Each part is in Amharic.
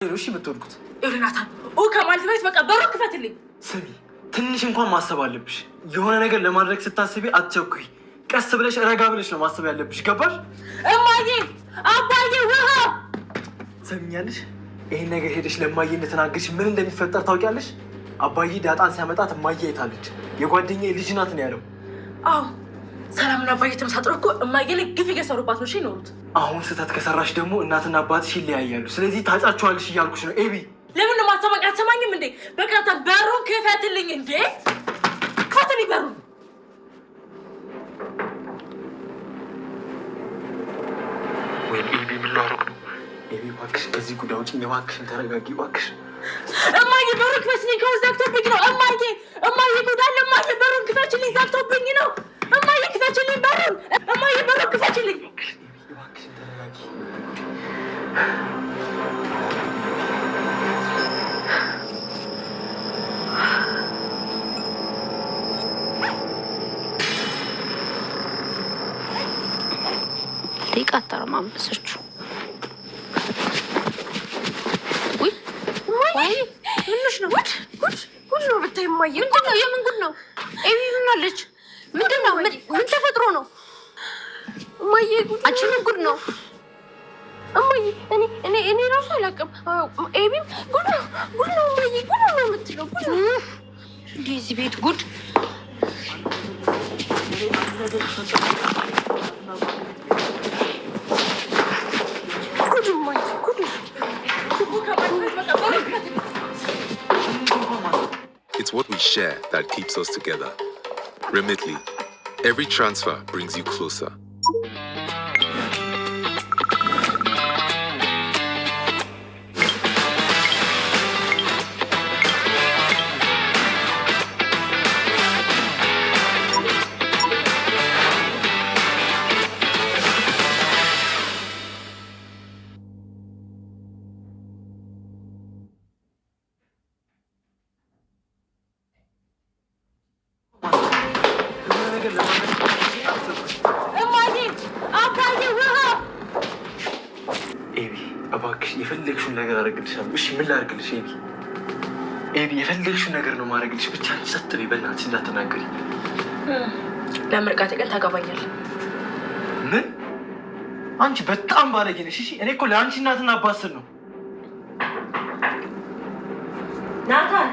ነው እሺ የምትወድቁት። ይኸውልህ ናታን፣ ከማለት በፊት በቃ በሩን ክፈትልኝ። ስሚ፣ ትንሽ እንኳን ማሰብ አለብሽ። የሆነ ነገር ለማድረግ ስታስቢ አትቸኩይ። ቀስ ብለሽ ረጋ ብለሽ ነው ማሰብ ያለብሽ። ገባሽ? እማዬ፣ አባዬ፣ ውሃ። ትሰሚኛለሽ? ይሄን ነገር ሄደሽ ለእማዬ እንደተናገርሽ ምን እንደሚፈጠር ታውቂያለሽ? አባዬ ዳጣን ሲያመጣት እማዬ አይታለች። የጓደኛዬ ልጅ ናት ነው ያለው። አዎ፣ ሰላምና አባዬ ተመሳጥሮ እኮ እማዬ ላይ ግፍ እየሰሩባት ነው። እሺ ይኖሩት። አሁን ስህተት ከሰራሽ ደግሞ እናትና አባትሽ ይለያያሉ። ስለዚህ ታጫቸዋለሽ እያልኩሽ ነው ኤቢ። ለምን ነው የማትሰማኝ? አትሰማኝም እንዴ? በቃ ናታን በሩን ክፈትልኝ። እንዴ ክፈትልኝ በሩን። ወይኔ ኤቢ፣ ምን ላደርግ ነው? ኤቢ እባክሽ ከዚህ ጉድ አውጪኝ እባክሽን፣ ተረጋጊ እባክሽ። እማዬ በሩን ክፈችልኝ፣ ከውስጥ ዘግቶብኝ ነው። እማዬ፣ እማዬ ጉድ አለ። እማዬ በሩን ክፈችልኝ፣ ዘግቶብኝ ነው። እማዬ ክፈችልኝ በሩን። እማዬ በሩን ክፈችልኝ። እባክሽን ተረጋጊ። ሊቃ አታረማመሰችው። ውይ ምንሽ ነው? ጉድ ጉድ ጉድ ነው ብታይ እማዬ። ምንድን ነው? የምን ጉድ ነው? ኤቢ ምን አለች? ምንድን ነው? ምን ተፈጥሮ ነው? እማዬ ጉድ። አንቺ ምን ጉድ ነው? እማዬ እኔ እኔ እኔ ራሱ አላውቅም። ኤቢም ጉድ ነው ጉድ ነው እማዬ ጉድ ነው የምትለው ጉድ ነው። እንዲህ እዚህ ቤት ጉድ። ጉድ እማዬ ጉድ ነው። ከማለት በቃ በሩን ክፈትልኝ። It's what we share that keeps us together. Remitly, every transfer brings you closer. የሆነ ነገር ለማድረግ ስትይ አትቸኩይ። እማዬ፣ አባዬ፣ ውሃ። ኤቢ እባክሽ የፈለግሽውን ነገር አደርግልሻለሁ። እሺ ምን ላድርግልሽ ኤቢ? ኤቢ የፈለግሽውን ነገር ነው ማድረግልሽ። ብቻ ጸጥ በይ በእናትሽ እንዳትናገሪ። ለምርቃቴ ቀን ታገባኛለህ። ምን? አንቺ በጣም ባለጌ ነሽ። እሺ እኔ እኮ ለአንቺ እናትና አባት ስል ነው። ናታን፣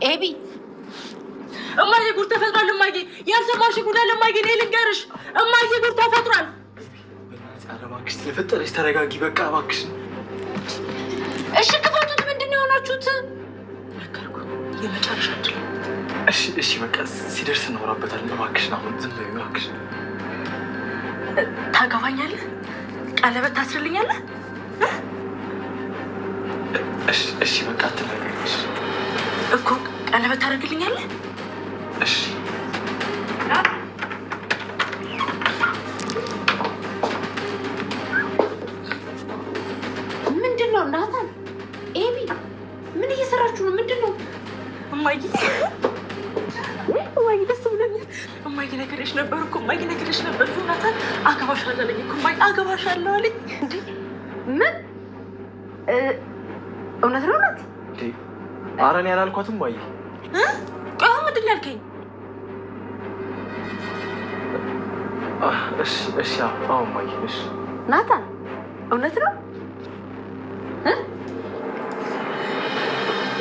ኤቢ እማዬ ጉድ ተፈጥሯል። እማዬ ያልሰማሽ ጉድ አለ። እማዬ እኔ ልንገርሽ፣ እማዬ ጉድ ተፈጥሯል። በእናትሽ ኧረ እባክሽ ስለፈጠረሽ ተረጋጊ። በቃ እባክሽ። እሺ ክፈቱት። ምንድን ነው የሆናችሁት? ነገርኩህ፣ የመጨረሻ እድል። እሺ እሺ፣ በቃ ሲደርስ እናወራበታለን። እባክሽን አሁን ዝም በይ እባክሽ። ታገባኛለህ? ቀለበት ታስርልኛለህ? እሺ እሺ፣ በቃ አትናገሪ። እሺ እኮ ቀለበት ታደርግልኛለህ? እሺ። ምንድን ነው ናታን? ኤቢ ምን እየሰራችሁ ነው? ምንድን ነው? እማዬ፣ እማዬ ደስ ብሎኛል። እማዬ ነግሬሽ ነበር እኮ፣ እማዬ ነግሬሽ ነበር። ናታን አገባሻለሁ አለኝ እኮ፣ እማዬ አገባሻለሁ አለኝ። እንዴ ምን እውነት ነው? እውነት እንዴ ኧረ እኔ አላልኳትም። እማዬ ቆይ አሁን ምንድን ነው ያልከኝ? እሺ እሺ፣ አዎ እማዬ እሺ። ናታን እውነት ነው?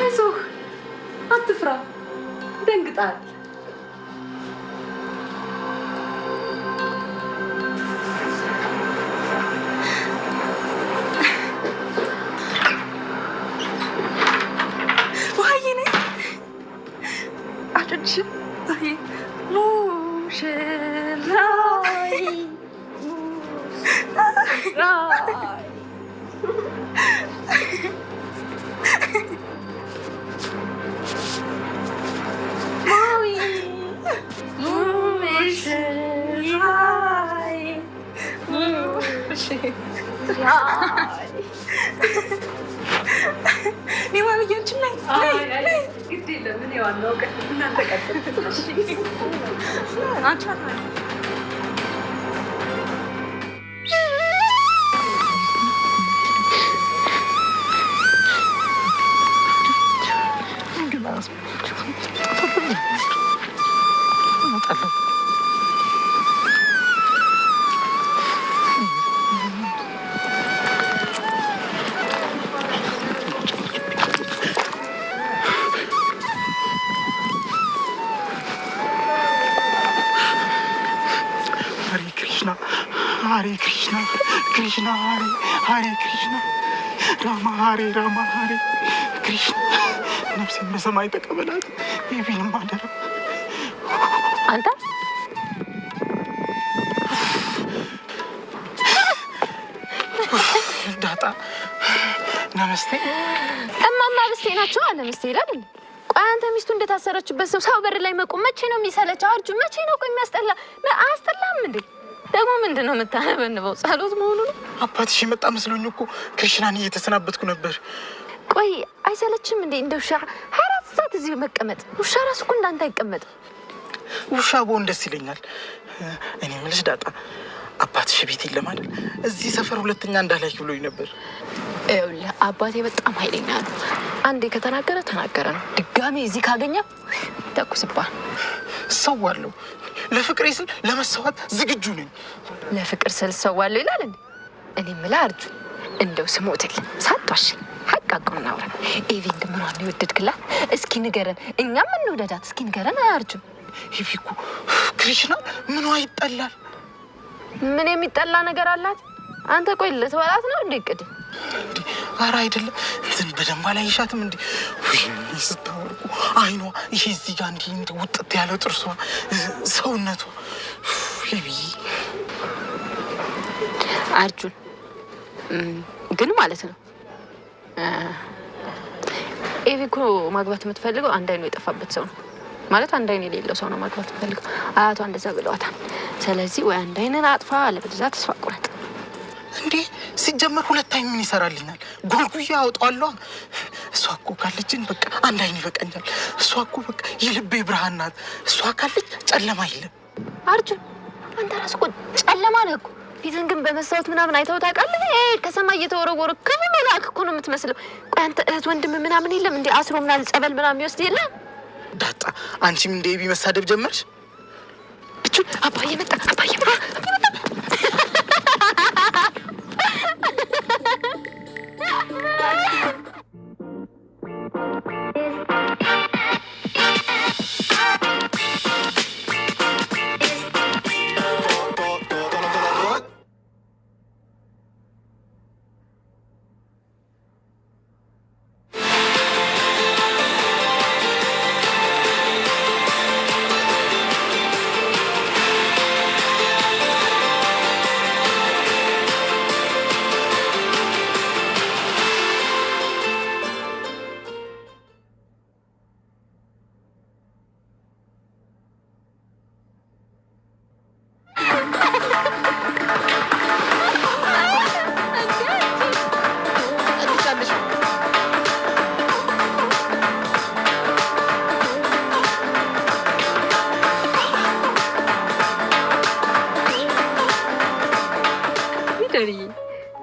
አይዞህ፣ አትፍራ፣ ደንግጣል። ውሃዬ ነይ አጭድሽም ውሃዬ ሙሽራዬ ክሪሽና ክሪሽና ሃሬ ሃሬ ክሪሽና ራማ ሃሬ ራማ ሃሬ ክሪሽና፣ ነፍሴን በሰማይ ተቀበላት። ኤቢንም አደራ። አንተ ዳጣ ነመስቴ። እማማ ብስቴ ናቸው አለ ምስቴ ይላል እንዴ? ቆይ አንተ ሚስቱ እንደታሰረችበት ሰው በር ላይ መቆም መቼ ነው የሚሰለቸው? አርጁ መቼ ነው ቆይ የሚያስጠላ? አያስጠላም እንዴ? ደግሞ ምንድን ነው የምታነበንበው? ጸሎት መሆኑ ነው። አባትሽ የመጣ መስሎኝ እኮ ክሪሽናን እየተሰናበትኩ ነበር። ቆይ አይሰለችም እንዴ? እንደ ውሻ 24 ሰዓት እዚህ መቀመጥ። ውሻ ራሱ እኮ እንዳንተ አይቀመጥም። ውሻ ብሆን ደስ ይለኛል። እኔ የምልሽ ዳጣ፣ አባትሽ ቤት የለም አይደል? እዚህ ሰፈር ሁለተኛ እንዳላይክ ብሎኝ ነበር። ይኸውልህ አባቴ በጣም ኃይለኛ ነው። አንዴ ከተናገረ ተናገረ ነው። ድጋሜ እዚህ ካገኘ ይተኩስብሃል። እሰዋለሁ። ለፍቅሬ ስል ለመሰዋት ዝግጁ ነኝ። ለፍቅር ስል እሰዋለሁ ይላል እንዴ? እኔ የምልህ አርጁ፣ እንደው ስሞትል ሳትዋሽ ሀቅ ሀቁን እናውራ። ኤቪን ግን ምኗን ነው የወደድክላት? እስኪ ንገረን፣ እኛም እንውደዳት። እስኪ ንገረን አርጁ። ኤቪ እኮ ክሪሽና ምኗ ይጠላል? ምን የሚጠላ ነገር አላት? አንተ ቆይ ልትበላት ነው እንዴ? እቅድ እንዴ? ኧረ አይደለም። እንትን በደንብ አላየሻትም እንዴ? ውይ ስታወርቁ አይኗ ይሄ እዚህ ጋር እንዲህ እንዲህ ውጥት ያለው ጥርሷ፣ ሰውነቷ ኤቪ። አርጁን ግን ማለት ነው ኤቪ እኮ ማግባት የምትፈልገው አንድ አይኑ የጠፋበት ሰው ነው። ማለት አንድ አይን የሌለው ሰው ነው ማግባት የምትፈልገው። አያቷ እንደዛ ብለዋታል። ስለዚህ ወይ አንድ አይንን አጥፋ፣ አለበለዚያ ተስፋ ቁረጥ። እንዴ ሲጀመር ሁለት አይን ምን ይሰራልኛል? ጎልጉዬ አወጣዋለሁ። እሷ እኮ ካለችን በቃ አንድ አይን ይበቃኛል። እሷ እኮ በቃ የልቤ ብርሃን ናት። እሷ ካለች ጨለማ የለም። አርጁን አንተ ራስህ እኮ ጨለማ ነህ እኮ። ፊትህን ግን በመስታወት ምናምን አይተኸው ታውቃለህ? ከሰማይ እየተወረወረ ክፉ መልአክ እኮ ነው የምትመስለው። ቆይ አንተ እህት ወንድም ምናምን የለም እንዴ? አስሮ ምናምን ጸበል ምናምን የሚወስድ የለም? ዳጣ አንቺም እንደ ኤቢ መሳደብ ጀመርሽ? እቹ አባዬ መጣ፣ አባዬ መጣ።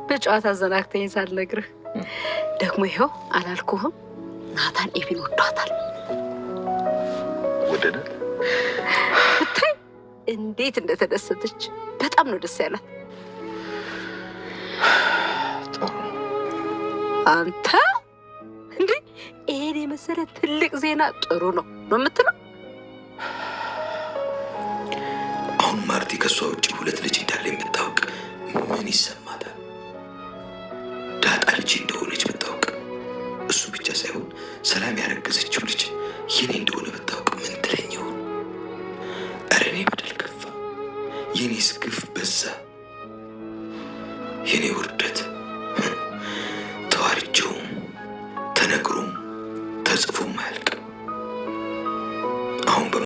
በጨዋታ አዘናግተኝ ሳልነግርህ ደግሞ ይኸው አላልኩህም? ናታን ኤቪን ወዷታል። ወደዳት? ብታይ እንዴት እንደተደሰተች፣ በጣም ነው ደስ ያላት። ጥሩ። አንተ እንዴ ይሄን የመሰለ ትልቅ ዜና ጥሩ ነው ነው የምትለው? አሁን ማርቲ ከእሷ ውጭ ሁለት ልጅ እንዳለ የምታውቅ ምን ይሰማታል? ዳጣ ልጅ እንደሆነች ብታውቅ፣ እሱ ብቻ ሳይሆን ሰላም ያረገዘችው ልጅ የኔ እንደሆነ ብታውቅ ምን ትለኝ ይሆን? ኧረ እኔ በደል ከፋ፣ የኔስ ግፍ በዛ፣ የኔ ውርደት።